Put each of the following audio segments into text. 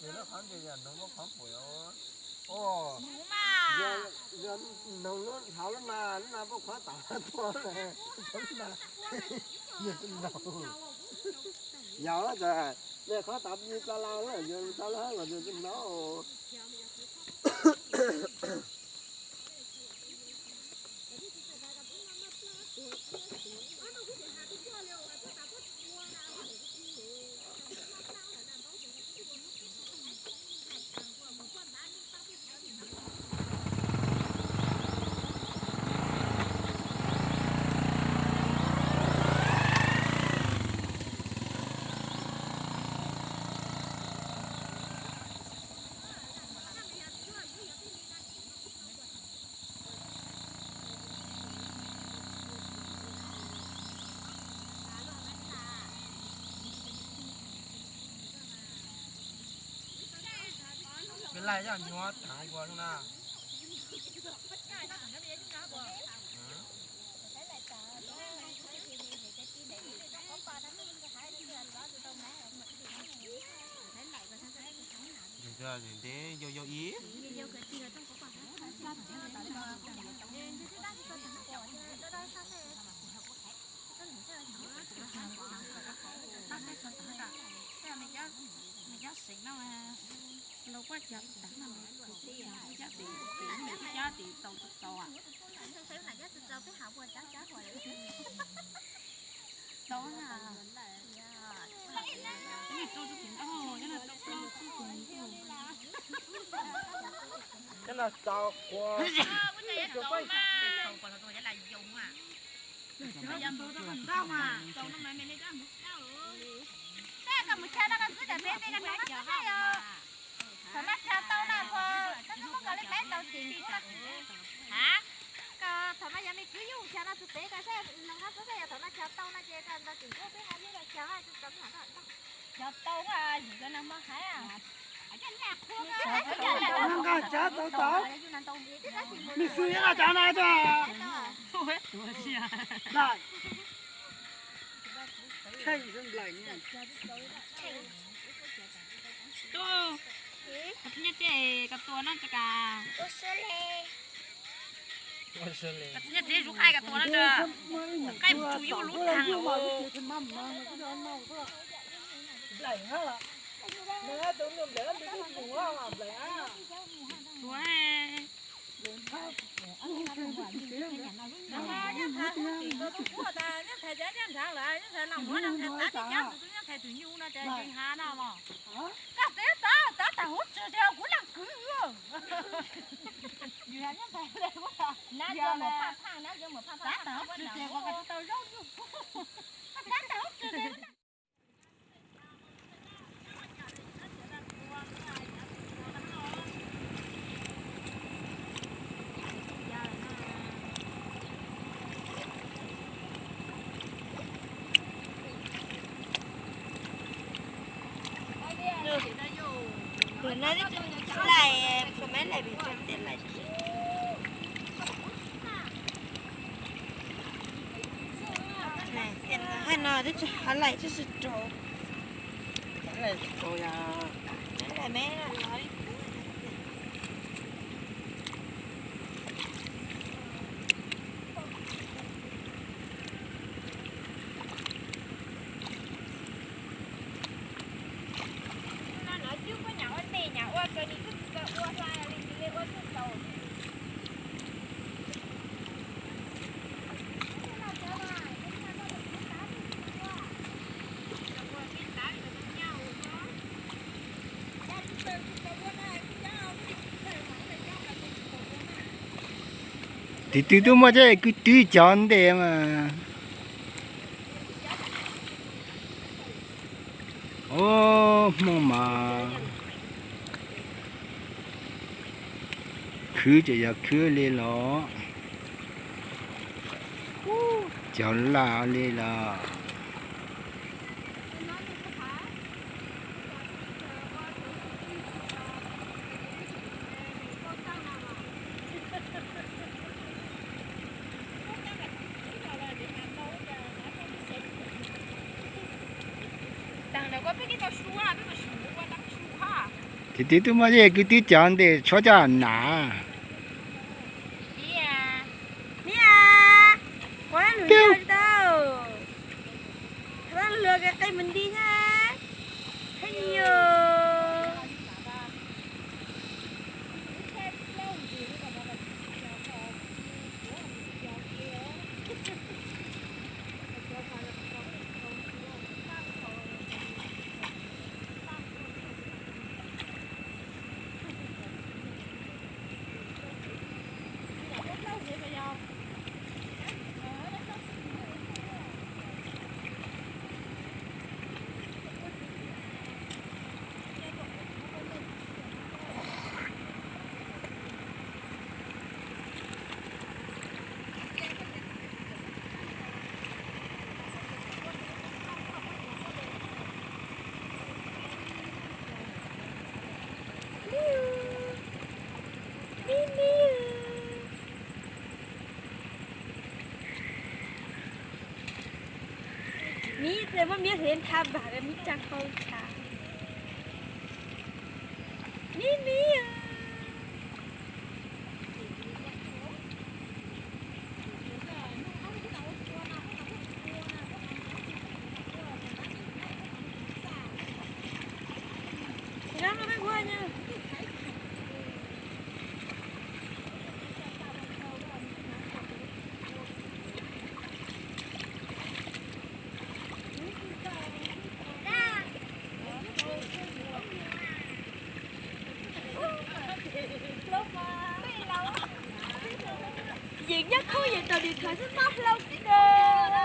Nws lub qhov ntses yog nws lub qhov pum. Yog nws lub hauv lub na, lub na poj qhov tas tuaj lawm. Yog tas nej qhov tas pib tsa la lawm, yog tsa la los nws hnov. Peb laij yog nyuaj tag ua na. Ntev yau yau ib. Cov no tau qua. Koj mus chaw no koj xwb, peb peb ka no xwb, thaum no chaw tau no, koj muab koj li peb tau tim kuv. Koj thaum no yog me kwv yug chaw no tus pem koj saib no, koj saib yog thaum no chaw tau no ces koj nto tim kuv, peb hais li chaw, chaw tau yus cov no muab hais. Nqa cav tau tau. Me xwb nqa cav na. Koj txiv nyob tsev koj tua no tso kas. Koj txiv nyob tsev zuv qaij koj tua no tso. Qaij mus tsuj yus lub tag. Tua. Nyob thaiv tus tim tus tub quaj tas, nyob thaiv cov nyob nrad lawm, nyob thaiv los muab nyob thaiv tus nyuj no ces nkees hav no los. Koj txiv txav txav tag huv tsis ces kuv leej kwv. Txav tag huv tsis ces kuv tsis tau zaub nyuj. Txav tag huv tsis ces Tus no twb tsis laij, tus me laij vim tsis laij. Hais no twb tsis hais laij, twb tsis rau. Laij me. No lawv cub kuj nyam ua ntej. Tiv twg twb muaj cov kwv tij cov ntej mas. Ub, Hmoob mas khwv ces yog khwv li los, cog laj li los. Tiv twg twb muaj cov kwv tij cov ntej tshuav cov nas. Miv, muab miv hliv nrhav npam, miv tsaa hau nrhav. Miv miv. Yeej nyob kub yeej tau li khaws xwb mab hlau xwb na.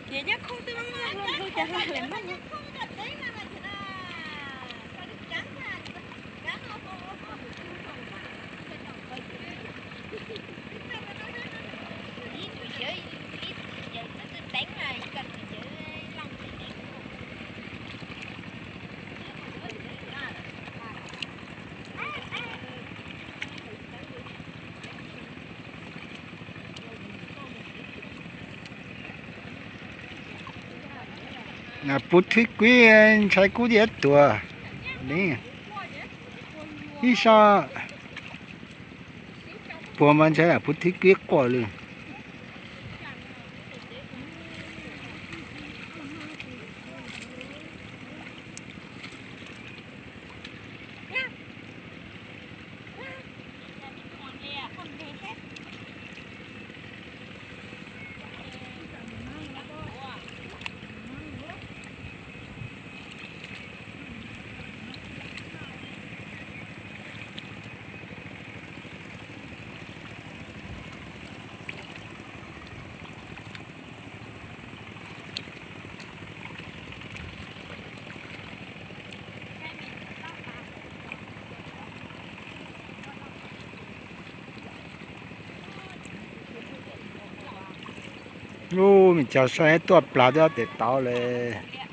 Ces nyob kub xwb mab hlau hlau cas hlau lawm mab. Puv thwb kwib ntshai kub thiab tuag. Ib sab puag mas ntshai puv thwb kwb quaj li. Lub me cov saib tuaj plag twb tes tauv lawm.